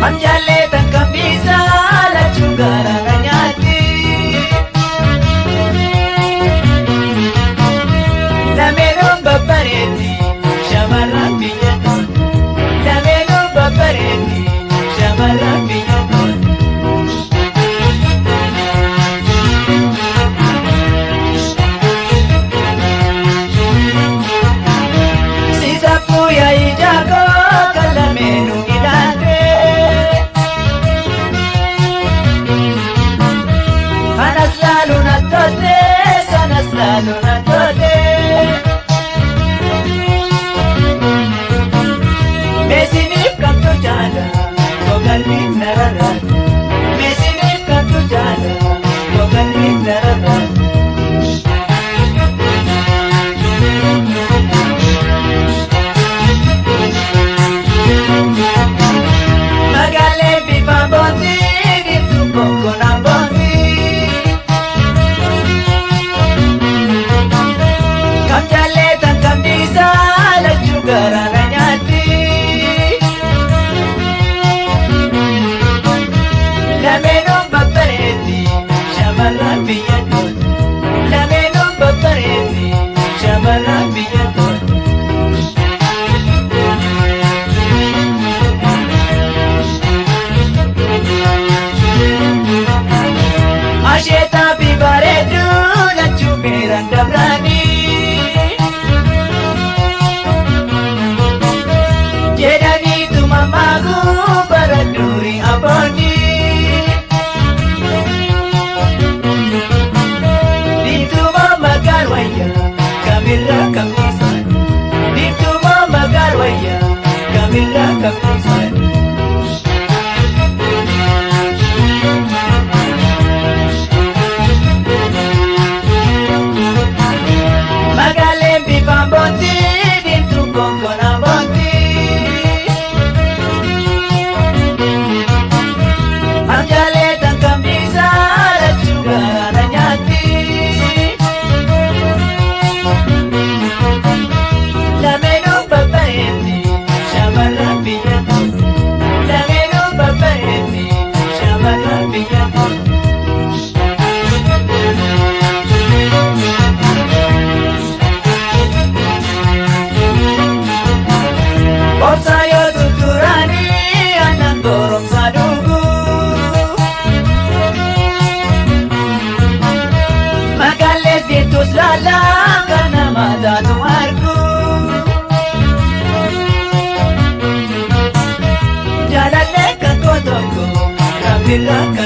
Kam jaalleetan kam dhiisaa lachuu garaa na nyaatti. Lameenuun babbareetti shamarran biyya kooti. Lameenuun babbareetti shamarran biyya kooti. Sisaafuu yaa'ii jaakoo kan lameenuu ilaalte. Kanas laalu na tolte sanas laalu na tolte. Meesiniif kamtu jaala gogalmiif na rarraate. Meesiniif kamtu jaala gogalmiif na rarraate. Magaalee bifaan boonti diimtuu konkolaataan boonti. Kam jaalleetan kam dhiisaa lachuu garaa na nyaatti. Lameenuun babbareetti shamarran biyya kooti. Lameenuun babbareetti shamarran biyya kooti. Asheetaa fi bareedduu lachuu beeran dabranii. Jedhaniitu mammaakuu bara durii abboonni. Diimtumaa magaal wayyaa kamirraa kam dhiisan. Diimtumaa magaal wayyaa kamirraa kam dhiisan. Magaaleen bifaan boonti diimtuu konkolaataan boonti. Kam jaalleetan kam dhiisaa lachuu garaa na nyaatti. Lameenuun babbareetti shamarran biyya kooti. Lameenuun babbareetti shamarran biyya kooti. Obsa yoo tutturanii aannan goromsa dhugu. Magaallees diimtuus laalaa kan nama taatu argu. Jaalallee kan koo tokko rabbirraa kan.